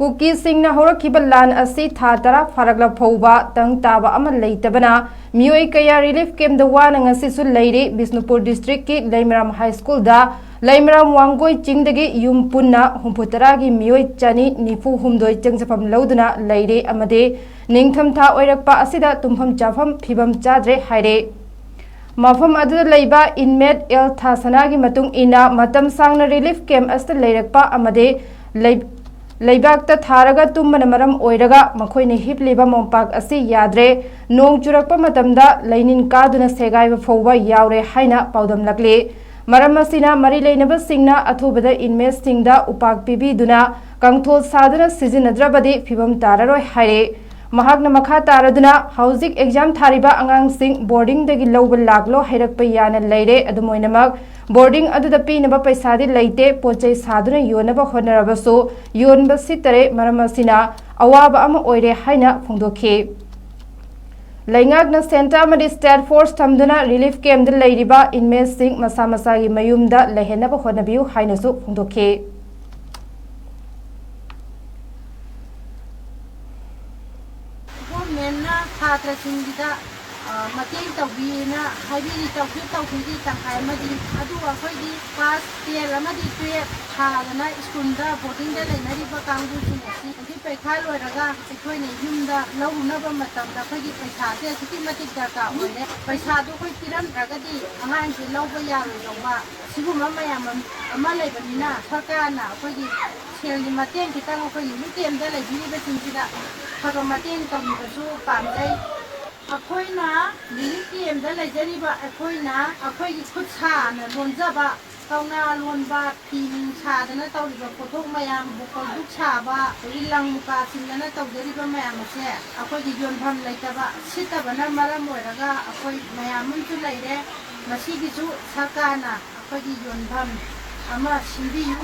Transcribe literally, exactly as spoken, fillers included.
ꯀꯨꯀꯤꯁꯤꯡꯅ ꯍꯧꯔꯛꯈꯤꯕ ꯂꯥꯟ ꯑꯁꯤ ꯊꯥ ꯇꯔꯥ ꯐꯥꯔꯛꯂ ꯐꯥꯎꯕ ꯇꯪ ꯇꯥꯕ ꯑꯃ ꯂꯩꯇꯕꯅ ꯃꯤꯑꯣꯏ ꯀꯌꯥ ꯔꯤꯂꯤꯐ ꯀꯦꯝꯞꯇ ꯋꯥꯅ ꯉꯁꯤꯁꯨ ꯂꯩꯔꯤ꯫ ꯕꯤꯁꯅꯨꯄꯨꯔ ꯗꯤꯁꯇ꯭ꯔꯤꯛꯀꯤ ꯂꯩꯃꯔꯥꯝ ꯍꯥꯏ ꯁ꯭ꯀꯨꯜꯗ ꯂꯩꯃꯔꯥꯝ ꯋꯥꯡꯒꯣꯏ ꯆꯤꯡꯗꯒꯤ ꯌꯨꯝ ꯄꯨꯟꯅ ꯍꯨꯝꯐꯨꯇꯔꯥꯒꯤ ꯃꯤꯑꯣꯏ ꯆꯅꯤ ꯅꯤꯐꯨ ꯍꯨꯝꯗꯣꯏ ꯆꯪꯖꯐꯝ ꯂꯧꯗꯨꯅ ꯂꯩꯔꯦ ꯑꯃꯗꯤ ꯅꯤꯡꯊꯝꯊꯥ ꯑꯣꯏꯔꯛꯄ ꯑꯁꯤꯗ ꯇꯨꯝꯐꯝ ꯆꯥꯐꯝ ꯐꯤꯕꯝ ꯆꯥꯗ꯭ꯔꯦ ꯍꯥꯏꯔꯦ꯫ ꯃꯐꯝ ꯑꯗꯨꯗ ꯂꯩꯕ ꯏꯟꯃꯦꯠ ꯑꯦꯜ ꯊꯥꯁꯅꯥꯒꯤ ꯃꯇꯨꯡ ꯏꯟꯅ, ꯃꯇꯝ ꯁꯥꯡꯅ ꯔꯤꯂꯤꯐ ꯀꯦꯝꯞ ꯑꯁꯤꯗ ꯂꯩꯔꯛꯄ ꯑꯃꯗꯤ ꯂꯩ-, ꯂꯩꯕꯥꯛꯇ ꯊꯥꯔꯒ ꯇꯨꯝꯕꯅ ꯃꯔꯝ ꯑꯣꯏꯔꯒ ꯃꯈꯣꯏꯅ ꯍꯤꯞꯂꯤꯕ ꯃꯣꯝꯄꯥꯛ ꯑꯁꯤ ꯌꯥꯗ꯭ꯔꯦ, ꯅꯣꯡ ꯆꯨꯔꯛꯄ ꯃꯇꯝꯗ ꯂꯩꯅꯤꯟ ꯀꯥꯗꯨꯅ ꯁꯦꯒꯥꯏꯕ ꯐꯥꯎꯕ ꯌꯥꯎꯔꯦ ꯍꯥꯏꯅ ꯄꯥꯎꯗꯝꯂꯛꯂꯤ꯫ ꯃꯔꯝ ꯑꯁꯤꯅ ꯃꯔꯤ ꯂꯩꯅꯕꯁꯤꯡꯅ ꯑꯊꯨꯕꯗ ꯏꯟꯃꯦꯠꯁꯤꯡꯗ ꯎꯄꯥꯛ ꯄꯤꯕꯤꯗꯨꯅ ꯀꯥꯡꯊꯣꯜ ꯁꯥꯗꯨꯅ ꯁꯤꯖꯤꯟꯅꯗ꯭ꯔꯕꯗꯤ ꯐꯤꯕꯝ ꯇꯥꯔꯔꯣꯏ ꯍꯥꯏꯔꯦ꯫ ꯃꯍꯥꯛꯅ ꯃꯈꯥ ꯇꯥꯔꯗꯨꯅ, ꯍꯧꯖꯤꯛ ꯑꯦꯛꯖꯥꯝ ꯊꯥꯔꯤꯕ ꯑꯉꯥꯡꯁꯤꯡ ꯕꯣꯔꯗꯤꯡꯗꯒꯤ ꯂꯧꯕ ꯂꯥꯛꯂꯣ ꯍꯥꯏꯔꯛꯄ ꯌꯥꯅ ꯂꯩꯔꯦ꯫ ꯑꯗꯨꯝ ꯑꯣꯏꯅꯃꯛ, ꯕꯣꯔꯗꯤꯡ ꯑꯗꯨꯗ ꯄꯤꯅꯕ ꯄꯩꯁꯥꯗꯤ ꯂꯩꯇꯦ꯫ ꯄꯣꯠ ꯆꯩ ꯁꯥꯗꯨꯅ ꯌꯣꯟꯅꯕ ꯍꯣꯠꯅꯔꯕꯁꯨ ꯌꯣꯟꯕ ꯁꯤꯠꯇꯔꯦ꯫ ꯃꯔꯝ ꯑꯁꯤꯅ ꯑꯋꯥꯕ ꯑꯃ ꯑꯣꯏꯔꯦ ꯍꯥꯏꯅ ꯐꯣꯡꯗꯣꯛꯈꯤ꯫ ꯂꯩꯉꯥꯛꯅ ꯁꯦꯟꯇꯔ ꯑꯃꯗꯤ ꯁ꯭ꯇꯦꯠ ꯐꯣꯔꯁ ꯊꯝꯗꯨꯅ ꯔꯤꯂꯤꯐ ꯀꯦꯝꯞꯇ ꯂꯩꯔꯤꯕ ꯏꯟꯃꯦꯠꯁꯤꯡ ꯃꯁꯥ ꯃꯁꯥꯒꯤ ꯃꯌꯨꯝꯗ ꯂꯩꯍꯟꯅꯕ ꯍꯣꯠꯅꯕꯤꯌꯨ ꯍꯥꯏꯅꯁꯨ ꯐꯣꯡꯗꯣꯛꯈꯤ꯫ ꯒꯣꯔꯃꯦꯟꯅ ꯁꯥꯇ꯭ꯔꯁꯤꯡꯁꯤꯗ, ꯑ, ꯃꯇꯦꯡ ꯇꯧꯕꯤꯅ ꯍꯥꯏꯕꯤꯔꯤ, ꯇꯧꯁꯨ ꯇꯧꯕꯤꯔꯤ ꯇꯪꯈꯥꯏ ꯑꯃꯗꯤ꯫ ꯑꯗꯨꯕꯨ ꯑꯩꯈꯣꯏꯗꯤ ꯀ꯭ꯂꯥꯁ ꯇꯦꯟ ꯑꯃꯗꯤ ꯇꯨꯌꯦꯜꯞ ꯊꯥꯗꯅ ꯁ꯭ꯀꯨꯜꯗ ꯕꯣꯔꯗꯤꯡꯗ ꯂꯩꯅꯔꯤꯕ ꯀꯥꯡꯕꯨꯁꯤꯡ ꯑꯁꯤ ꯍꯧꯖꯤꯛ ꯄꯩꯈꯥ ꯂꯣꯏꯔꯒ ꯑꯩꯈꯣꯏꯅ ꯌꯨꯝꯗ ꯂꯧꯔꯨꯅꯕ ꯃꯇꯝꯗ ꯑꯩꯈꯣꯏꯒꯤ ꯄꯩꯁꯥꯁꯦ ꯑꯗꯨꯛꯀꯤ ꯃꯇꯤꯛ ꯗꯔꯀꯥꯔ ꯑꯣꯏꯔꯦ꯫ ꯄꯩꯁꯥꯗꯣ ꯑꯩꯈꯣꯏ ꯄꯤꯔꯝꯗ꯭ꯔꯒꯗꯤ ꯑꯉꯥꯡꯁꯦ ꯂꯧꯕ ꯌꯥꯔꯣꯏꯗꯧꯕ ꯁꯤꯒꯨꯝꯕ ꯃꯌꯥꯝ ꯑꯃ ꯂꯩꯕꯅꯤꯅ, ꯁꯔꯀꯥꯔꯅ ꯑꯩꯈꯣꯏꯒꯤ ꯁꯦꯜꯒꯤ ꯃꯇꯦꯡ ꯈꯤꯇꯪ ꯑꯩꯈꯣꯏꯒꯤ ꯌꯨꯝ ꯀꯦꯝꯗ ꯂꯩꯕꯤꯔꯤꯕꯁꯤꯡꯁꯤꯗ ꯈꯔ ꯈꯔ ꯃꯇꯦꯡ ꯇꯧꯕꯤꯕꯁꯨ ꯄꯥꯝꯖꯩ꯫ ꯑꯩꯈꯣꯏꯅ ꯔꯤꯂꯤꯐ ꯀꯦꯝꯗ ꯂꯩꯖꯔꯤꯕ ꯑꯩꯈꯣꯏꯅ ꯑꯩꯈꯣꯏꯒꯤ ꯈꯨꯠ ꯁꯥꯅ ꯂꯣꯟꯖꯕ ꯀꯧꯅꯥ ꯂꯣꯟꯕ, ꯐꯤ ꯅꯨꯡ ꯁꯥꯗꯅ ꯇꯧꯔꯤꯕ ꯄꯣꯠꯊꯣꯛ ꯃꯌꯥꯝ, ꯕꯣꯀꯜ ꯗꯨꯛ ꯁꯥꯕ, ꯑꯗꯒꯤ ꯂꯪ ꯃꯨꯀꯥ ꯆꯤꯡꯗꯅ ꯇꯧꯖꯔꯤꯕ ꯃꯌꯥꯝ ꯑꯁꯦ ꯑꯩꯈꯣꯏꯒꯤ ꯌꯣꯟꯐꯝ ꯂꯩꯇꯕ, ꯁꯤꯠꯇꯕꯅ ꯃꯔꯝ ꯑꯣꯏꯔꯒ ꯑꯩꯈꯣꯏ ꯃꯌꯥꯝ ꯑꯃꯁꯨ ꯂꯩꯔꯦ꯫ ꯃꯁꯤꯒꯤꯁꯨ ꯁꯔꯀꯥꯔꯅ ꯑꯩꯈꯣꯏꯒꯤ ꯌꯣꯟꯐꯝ ꯑꯃ ꯁꯤꯟꯕꯤꯌꯨ꯫